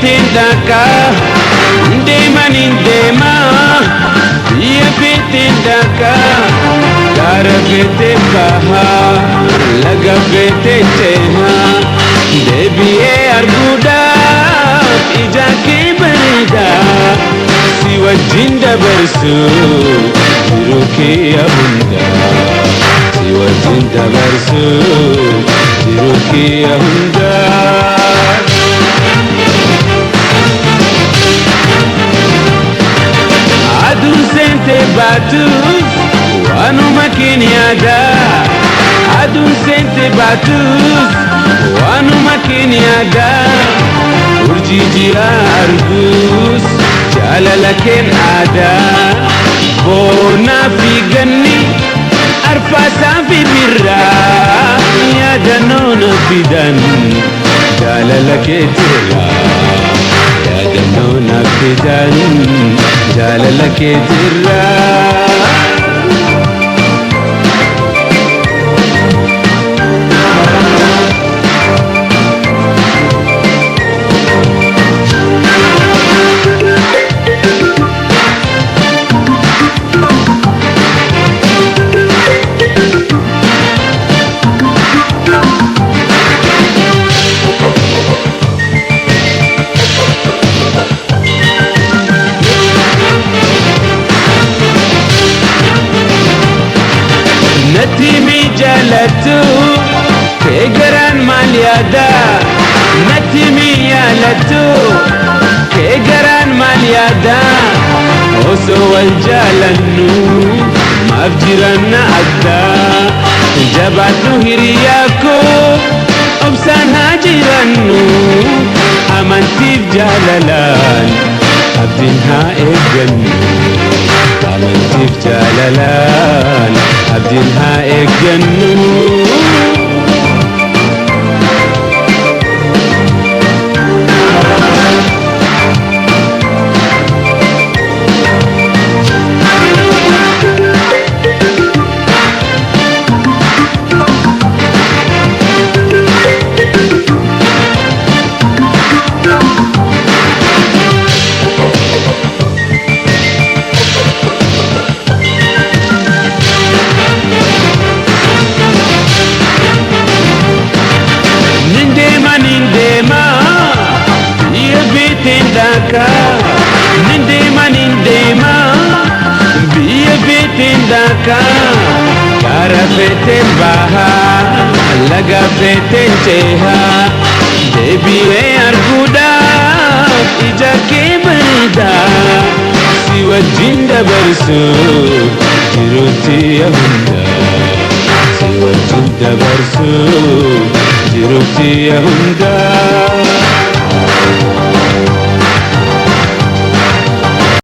feeteen dhaqa, deemaniin deema. Biyya feeteen dhaqa, gaara feeteen baha, laga feeteen ceha. Deebi'ee arguudhaaf ija kee bareeda, si wajjin dabarsu jiruu kee hunda. Si wajjin dabarsu jiruu kee hunda. Aduun seentee baatus waanuma keen yaada. Aduun seentee baatus waanuma keen yaada. Urjii jira argus jaalala keen aadaa. Boonaa fi ganni arfaasaa fi birraa yaadannoo na fidan jaalala keetirraa. Yaadannoo na fidan jaalala keetirraa. Natti mi jaalattu kee garaan maal yaada? Natti mi yaalattu kee garaan maal yaada? Osoo wal jaalannu maaf jiranna adda? Jabaadhu hiriyaa koo, obsaan haa jirannu, amantiif jaalalaan abdiin haa eeggannu. Amantiif jaalalaan abdiin haa eeggannu. Nin deema, nin deema, biyya feeteen dhaqa. Nin deema, nin deema, biyya feeteen dhaqa. Gaara feeteen baha, laga feeteen ceha. Deebi'ee arguudhaaf ija kee bareeda, si wajjin dabarsu jiruutti hunda. Si wajjin dabarsu jiruutti hunda.